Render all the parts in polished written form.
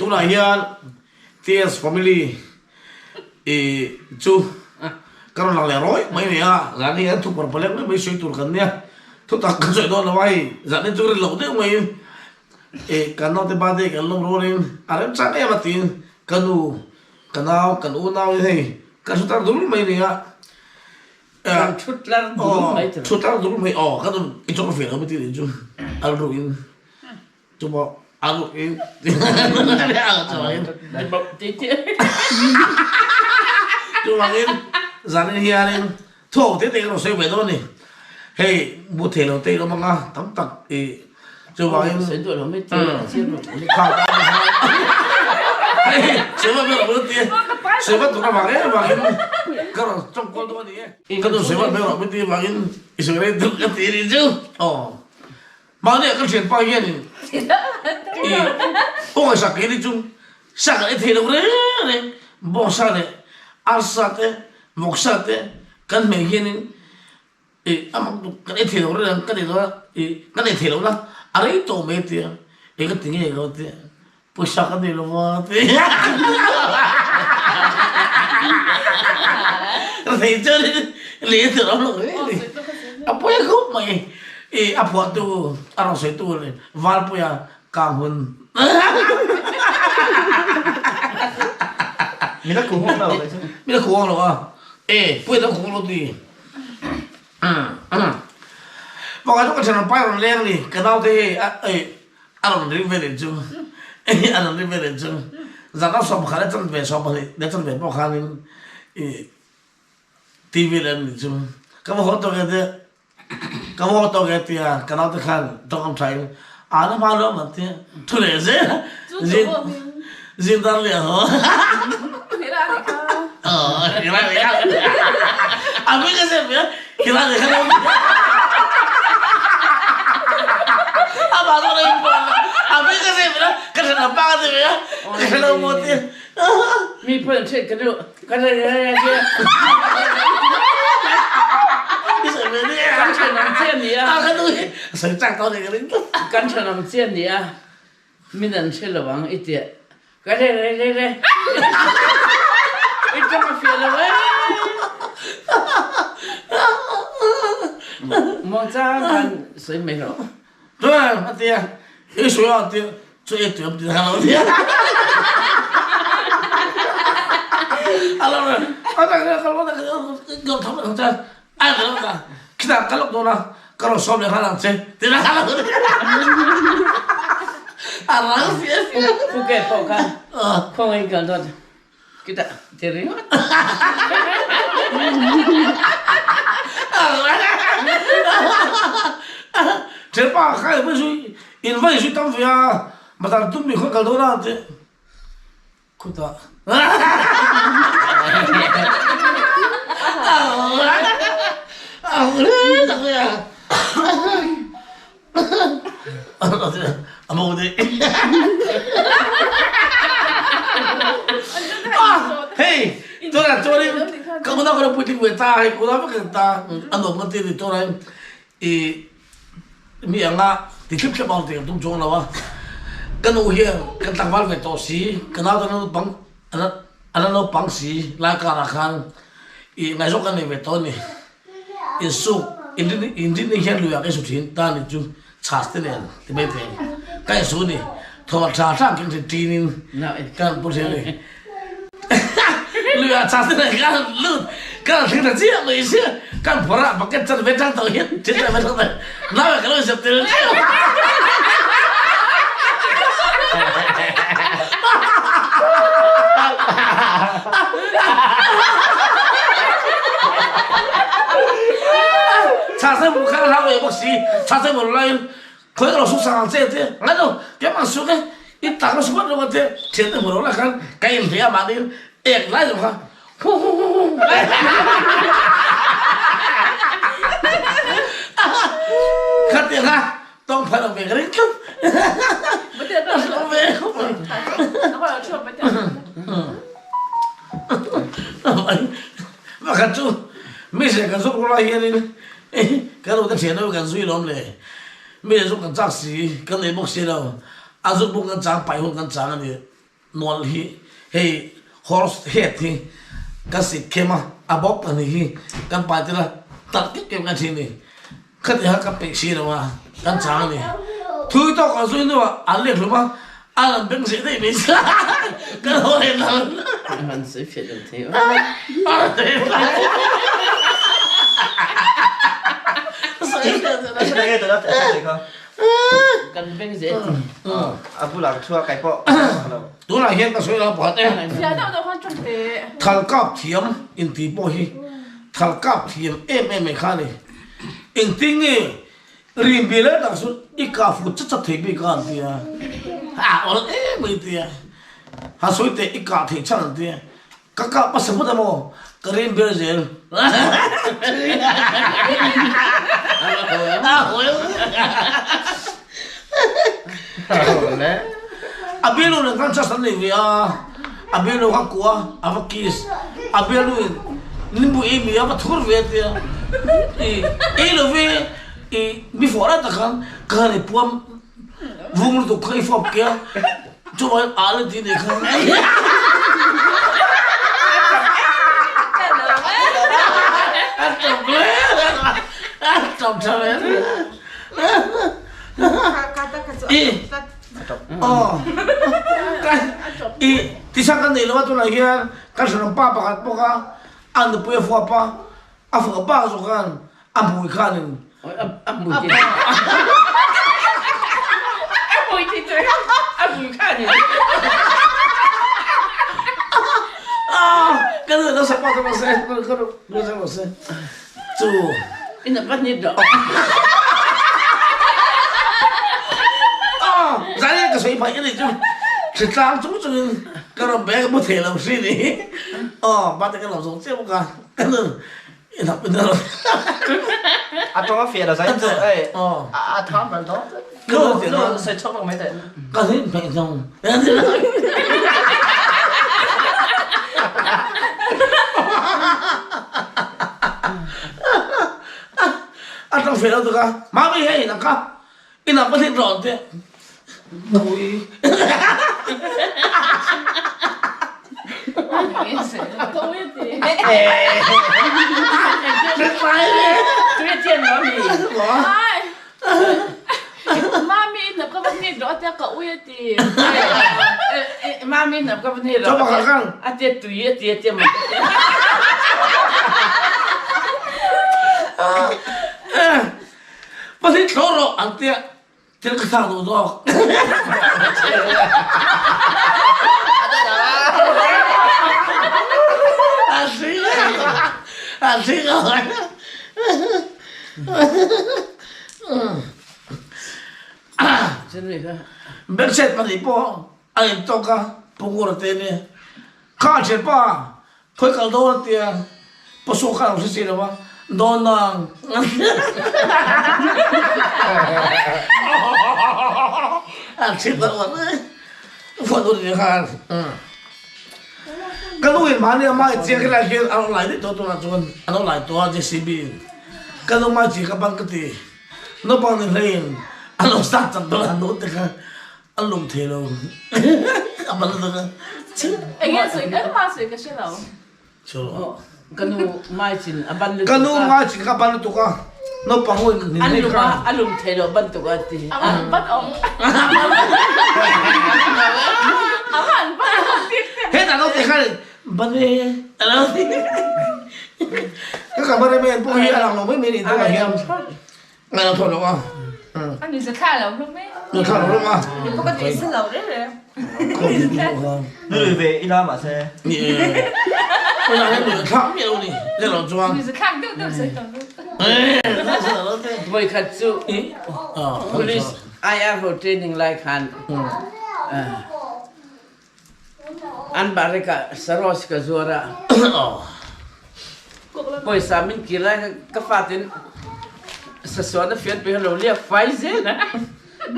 tunah hian TS family i chu ka rawn lang leh rawi mai mai a, zan hi an thu pawr palek mai mai sawi tur kan nia, thu tak kan sawi dawn lo a hei zan hi chu rin loh deuh maiin i kan naute birthday kan lawm rualin a remchang em a tiin ka nu ka nau kan unau in hei ka thu tar dul mai nia. Kan thut tlar dul mai tur. Thut tlar dul mai aw ka nu i chawk a fiah lo mai ti chu a ruin chuma a ruin chuvangin zanin hianin thawk te te kan rawn sawi ve dawn a ni hei mu thei lo te in awm ang a tam tak i chuvangin hei sawi ber rawh ti sawi ber tur avang em avangin ka rawn tawngkawl dawn a ni e ka nu sawi ber rawh ti avangin i sawi rei deuh ka ti a ni chu aw. Mahni ah ka thianpa hianin i pawngsa kei ni chu sa kan ei thei lo reng reng, bawngsa leh arsa te vawksa te kan hmeh hianin i a mak duk kan ei thei lo reng reng kan ei lo a i kan ei thei lo na a rei tawh mai a tia eng ka ti nge ka tia. Pawisa ka nei lo va ti. Rei chuan lei tur awm lo reng a ni. A pawi khawp mai. I a phuahtu a rawn sawitu Valpuia kang hun. Min a khuh hawng lo kei chu. Min a khuh hawng lo a. E puia dang khuh hawng lo ti. Pakhat chu ka thian pai rawn leng ni ka naute hi a A rawn ring ve leh chu a rawn ring ve leh chu zan a 11 leh chanve 12 leh chanve pawh khanin ih TV leh an ni chu ka va haw tawk e tia ka va haw tawk e tia ka naute khan tawngkam tha in a na hma lo an tia thu leh zel zin zin dar leh haw a hming a zep ve a Hila leh kha lo a mah zawk in puan a hming a zep ve a ka then a pa a ti ve a ka hre lo maw ti mi pawh in hriat ka duh ka hre re re tia kan thenawm che a ni a ka duh hi sawi chak tawh ni ka ring tlat kan thenawm che a ni a Min an hre lo ang i tiah ka re re re re i tang a fiah lo ee. Muangchang khan sawi mai rawh. Chuan a tia i sawi a tia chu e tuam ti kha lo tia. A lo re a ta ka lo ta ka lo tham lo ta A ka lo ta khitah ka lawk dawn a ka rawn sawm leh nghal ang che ti na kha lo a rang fia fia. Pu ke pawh kha khawngaih kal dawn khitah ti ringawt. Thianpa kha in vai zui in vai zui tam ve a matah tum mi khawn kal dawn a ti. Khutah. Hei, tunah chuanin ka unau ka lo puitling ve ta, hei ka unau vek ka ta, a nuam ka ti a ni tunah i Mi anga ti thlep thlep ang tih kan tum chuang lo a, ka nu hian kan tlangval ve tawh si, ka nau te an la naupang an la naupang si lai karah khan ih ngaihzawk kan nei ve tawh a ni. Insuk inrinni hian luiah ka insu thin ta ni chu chhas te nen ti mai thei ka insu a ni. Thawh tha tha ang khin thin tinin ka han pu thin a ni. Luiah chhas te nen ka han lut ka han thling ta chiah mai sia ka han phawrh a bucket chan ve tang tawh hian thil chan ve tang tawh nauah ka lo inzep tel teuh Chhas te hmuh kha ka hlau ve bawk si chhas te hmuh laiin Khawi ka lo suk sang ang che tia, ngai lo, keimah ang suk e, i tak lo suk vat lo a tia, thian te hmu lo la khan ka inhlei a mahni ek lai lo kha hu hu hu hu kha tia kha tawng phan ang ve ka ring tlat a ve khawp mai. Pakhat chu mi se kan zuk rulai hianin kan ute thian deuh kan zui lawm le. Mi zuk kan chak si, kan nei bawk si lo. A zuk bawk kan chang, paih hun kan chang a ni. Nual hi hei horse head hi kan sit khem a, a bawk pahnih hi kan pai tel a, tarh kep kep kan thin a ni. Khati kha ka peih si lo a, kan chang a ni. Thui tawk an zui hnuah an lek hlum a, a rawn beng zeh daih mai si kan haw leh lo. An sawi fiah lo thei aw. Sawi fiah lo thei aw. Kan beng zeh ti. A bulah ka chhuak kai pawh ka lo. Tunah hian ka sawi lo pakhat e. Thal kap thiam inti pawh hi thal kap thiam em em mai kha a ni. Engtin nge rin ve lai tak chu i kah fut chat chat thei bik a an ti a. A awl em mai ti a. Han sawi teh i kah theih chhan an ti a. Ka kah hmasa phawt a maw? Ka rin ber zel. A bialnu nen khan chance an nei ve a, a bialnu kha kua a va kiss, a bialnu in nimbu ei mi a va thur ve a tia, i ei lo ve i mi fawh lai tak khan ka han i puam Vung lutuk kha i fawp ke a, chuvangin a la ti nih kha. A tawp hle a tawp tha ve. I aw i tisang kan nei lo a tunah hian kan hranawm pa pakhat bawk a, a nupui a fuap a, a fuap bak zawk khan A hmui khanin. A hmui ti. A hmui ti chu a hmui khanin. Ah, ka nu lo support lo se, ka nu lo support se. Chu. Ina pat ni do. Ah, zai ka soi phai ni chu. Thitlang chung chungin ka ram bag mu thei lo si ni. Oh, ba te ka lo zong che ka. Ka nu A tawng a fiah lo zai chu ei a tham bal dawn. Nu nu sai chok bak mai teh. Ka hin phe zong. A tawng fiah lo tu ka. Mami hei nang ka. Ina pa hin ron te. Ui. Mami na ka van ni do atia ka ui ati. Mami na ka van ni do. Atia tui atia atia ma. Pahnih thlawh rawh an tiah thil ka thak duh zawk. A si a si ko. Berset pahnih pawh a in tawk a Pungura te nih kha thianpa Khoi kal dawn a tia, pawsaw kha a lo hre si lo a, dawn nang. A chim lo a fuan ur ni khan. Ka nu in mahni a mai chiang khi lai hian a lo lai daih tawh tunah chuan a lo lai tawh a JCB in. Ka nu mai chi ka ban ka ti. Naupang ni hlei in a lo start chak dawn a nu te kha A lung thei lo. A ban lutuk a. Enge sawi kan ma sawi ka hre lo. Ka nu mai chin a ban lutuk a. Ka nu mai chin kha a ban lutuk a. Naupang ho in An lum a, a lum thei lo bantuk a ti. A ban ban awm. A ban ban awm tik te. He ta naute khan ban e a lo ti. Ka cameraman pawh hi a lang lo mai mai ni tunah hian. Ngai lo thaw lo a. A ni za thla lo hlawm e. Ni thla lo hlawm a. Ni pawh ka tui sa lo re re. Ni lui ve ila mahse. Ni e. Ula he nui thlak miah lo ni. Le lo chuan. Ni za thlak deuh deuh sai tawh lo. Voi khat chu police IR ho training lai khan an barek ah saros ka zuar ah pawisa min kir lai ka fatin sasuan a fian pe lo liak fai zel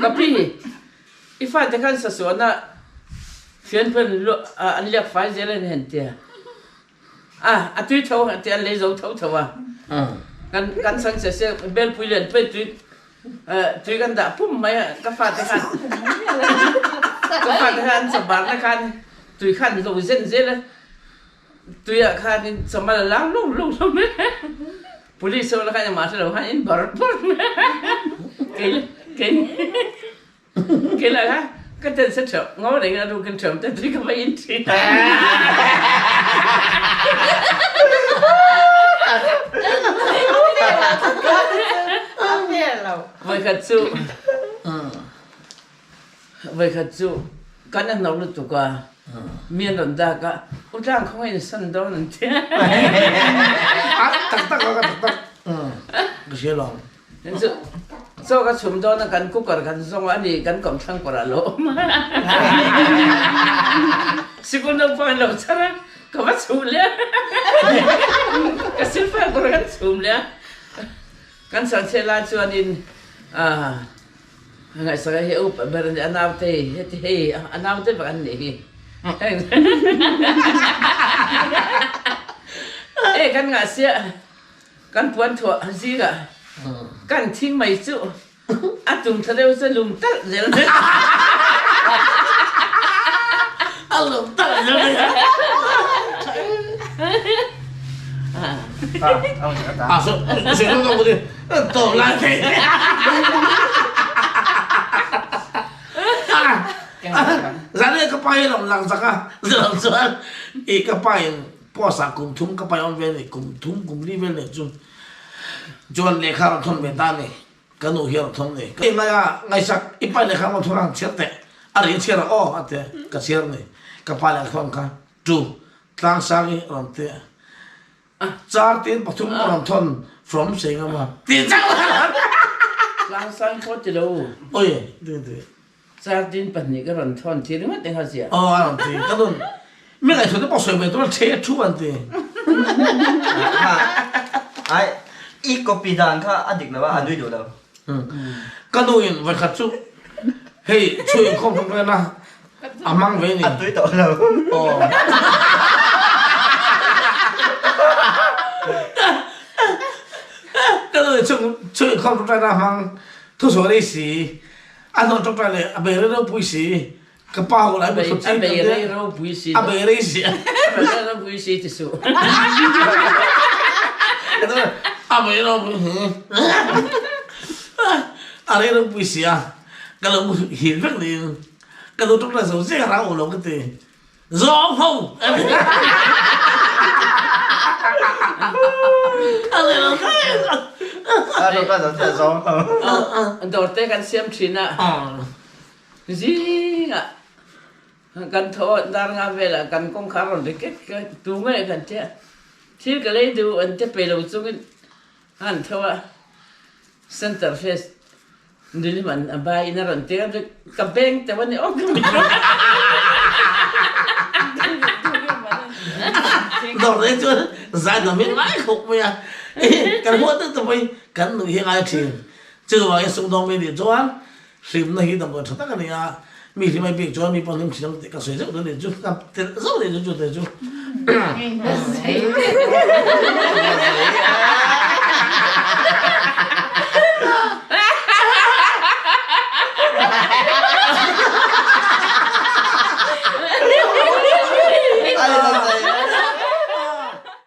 ka pi i fate khan sasuan a fian pen an liak fai zel an hen tia a a tui tho ti an lei zo tho tho a kan kan san se se belpui len pe tui Tui kan dah pum mai a, ka fate khan ka fate khan an chabar na khan. Tui khan lo zen zel a, tuiah khanin chamal a lang lung lung hlawm e. Police ho la khan engmah hre lo khan in bar bar mai a. Kei kei kei lah kha ka ten se theuh ngo reng a rukin theuh te tui ka va in thin. Vawikhat chu Vawikhat chu kan a hno lutuk a, mi an rawn dak a, U Tlang khawngaih in san dawn an ti a. A tak tak a, ka tak tak ka hria lo. Chu chaw ka chhum dawn a, kan cooker kan zawng a, ani kan kawmthlang kawrah a lo awm a. Sikul naupang an lo chhar a, ka va chhum leh a, ka silfai kawr kan chhum leh a, kan chhangchhiat lai chuanin ah. Ngaihsaka hi a upa ber a ni, a naute hi heti hei a naute vek an nih hi. Hei kan ngahsiah kan puan thuah zingah kan thing mai chu a tum thla deuh chu a lum talh zel mai. A lum talh zel mai. A so so Tawp lai thei. Zan e ka pa hi lam lang zak a zan chuan i ka pa in post ah kum thum ka pa awm ve ni kum thum kum li vel nei chu chuan lehkha rawn thawn ve ta ni ka nu hi a rawn thawn ni ka ngai a ngaihsak i pa lehkha rawn thawn a chhiar teh a ri chhiar a aw a ti ka chhiar ni ka pa lehkha thawn kha tu tlangsang i rawn ti Car tin pathum ka rawn thawn from sei ngam a. Ti chang la. Tlangsang pawh ti lo. Oi, ti ti. Car tin pahnih ka rawn thawn thi ringawt eng a zia. Aw a rawn ti. Ka nun mi ngaihtuah te pawh sawi ve tur a the thu an ti. Ai, i copy dan kha a dik lo a, a nui duh lo. Ka nu in vawikhat chu hei chhui inkhawm ṭawng ṭawng a A hmang ve ni. A tui tawh lo. Aw. Ka nu chung chung khom ṭawngṭai na hmang thusawi rei si. A hnawn ṭawngṭai leh a bei rei ropui si. Ka pa ho lai bu A bei rei ropui si. A bei rei si. A bei ropui si ti suh. A bei ropui si. A rei ropui si a. Ka lo hil vek niin. Ka nu ṭawngṭai zo zek a rang lo ka ti. Zawng ho! A le lo A ṭawngṭai zo chiah zawng ho. Dawr te kan siam ṭhin a. Zingah kan tho dar nga velah kan kawngkhar rawn ri kek kek tu nge kan tia. Thil ka lei duh an ti pe lo chungin an tho a. Center face Nilim an a bai in a rawn ti a, ka beng teuh a ni awk ka mit Dawr te chuan zai dam hi ngai khawp mai a, kan huat deuh te pawhin kan nuih hi ngai thin. Chuvangin sumdawng mi nih chuan hlimna hi damdawi tha tak a ni a, mi hlim ai bik chuan mi pawh hlim thin ang tih ka sawi zeuh dawn a ni chu, ka telh zauh a ni chu chu te chu.